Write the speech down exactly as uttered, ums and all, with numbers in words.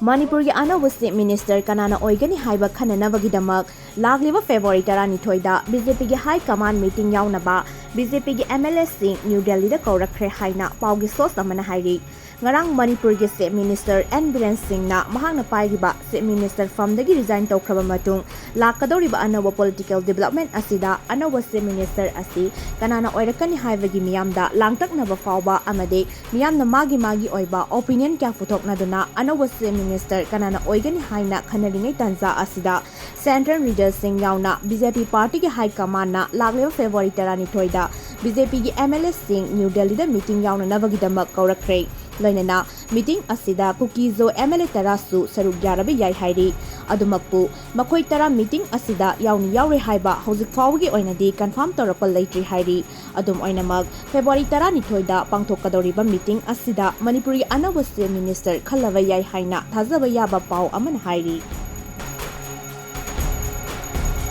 ꯃꯅꯤꯄꯨꯔꯒꯤ ꯑꯅꯧꯕ Chief Minister ꯀꯅꯥꯅ ꯑꯣꯏꯒꯅꯤ ꯍꯥꯏꯕ ꯈꯟꯅꯅꯕꯒꯤꯗꯃꯛ ꯂꯥꯛꯂꯤꯕ February ꯇꯔꯥꯅꯤꯊꯣꯏꯗ BJPꯒꯤ High Command meeting ꯌꯥꯎꯅꯕ BJPꯒꯤ MLAꯁꯤꯡ New Delhiꯗ ꯀꯧꯔꯛꯈ꯭ꯔꯦ ꯍꯥꯏꯅ ꯄꯥꯎꯒꯤ source ꯑꯃꯅ ꯍꯥꯏꯔꯤ꯫ ꯉꯔꯥꯡ ꯃꯅꯤꯄꯨꯔꯒꯤ Chief Minister N ꯕꯤꯔꯦꯟ ꯁꯤꯡꯅ ꯃꯍꯥꯛꯅ ꯄꯥꯏꯔꯤꯕ Chief Minister ꯐꯝꯗꯒꯤ resign ꯇꯧꯈ꯭ꯔꯕ ꯃꯇꯨꯡ ꯂꯥꯛꯀꯗꯧꯔꯤꯕ ꯑꯅꯧꯕ political development ꯑꯁꯤꯗ ꯑꯅꯧꯕ Chief Minister ꯑꯁꯤ ꯀꯅꯥꯅ ꯑꯣꯏꯔꯛꯀꯅꯤ ꯍꯥꯏꯕꯒꯤ ꯃꯤꯌꯥꯝꯗ ꯂꯥꯡꯇꯛꯅꯕ ꯐꯥꯎꯕ ꯑꯃꯗꯤ ꯃꯤꯌꯥꯝꯅ ꯃꯥꯒꯤ ꯃꯥꯒꯤ ꯑꯣꯏꯕ opinion ꯀꯌꯥ ꯄꯨꯊꯣꯛꯅꯗꯨꯅ ꯑꯅꯧꯕ Chief Minister ꯀꯅꯥꯅ ꯑꯣꯏꯒꯅꯤ ꯍꯥꯏꯅ ꯈꯟꯅꯔꯤꯉꯩ ꯇꯥꯟꯖꯥ ꯑꯁꯤꯗ Central leaderꯁꯤꯡ ꯌꯥꯎꯅ BJP partyꯒꯤ High Commandꯅ ꯂꯥꯛꯂꯤꯕ February ꯇꯔꯥꯅꯤꯊꯣꯏꯗ BJPꯒꯤ MLAꯁꯤꯡ New Delhiꯗ meeting ꯌꯥꯎꯅꯅꯕꯒꯤꯗꯃꯛ ꯀꯧꯔꯛꯈ꯭ꯔꯦ꯫ ꯂꯣꯏꯅꯅ meeting ꯑꯁꯤꯗ ꯀꯨꯀꯤ-ꯖꯣ MLA ꯇꯔꯥꯁꯨ ꯁꯔꯨꯛ ꯌꯥꯔꯕ ꯌꯥꯏ ꯍꯥꯏꯔꯤ꯫ ꯑꯗꯨꯃꯛꯄꯨ ꯃꯈꯣꯏ ꯇꯔꯥ meeting ꯑꯁꯤꯗ ꯌꯥꯎꯅꯤ ꯌꯥꯎꯔꯣꯏ ꯍꯥꯏꯕ ꯍꯧꯖꯤꯛ ꯐꯥꯎꯕꯒꯤ ꯑꯣꯏꯅꯗꯤ confirm ꯇꯧꯔꯛꯄ ꯂꯩꯇ꯭ꯔꯤ ꯍꯥꯏꯔꯤ꯫ ꯑꯗꯨꯝ ꯑꯣꯏꯅꯃꯛ, February ꯇꯔꯥꯅꯤꯊꯣꯏꯗ ꯄꯥꯡꯊꯣꯛꯀꯗꯧꯔꯤꯕ meeting ꯑꯁꯤꯗ ꯃꯅꯤꯄꯨꯔꯒꯤ ꯑꯅꯧꯕ Chief Minister ꯈꯜꯂꯕ ꯌꯥꯏ ꯍꯥꯏꯅ ꯊꯥꯖꯕ ꯌꯥꯕ ꯄꯥꯎ ꯑꯃꯅ ꯍꯥꯏꯔꯤ꯫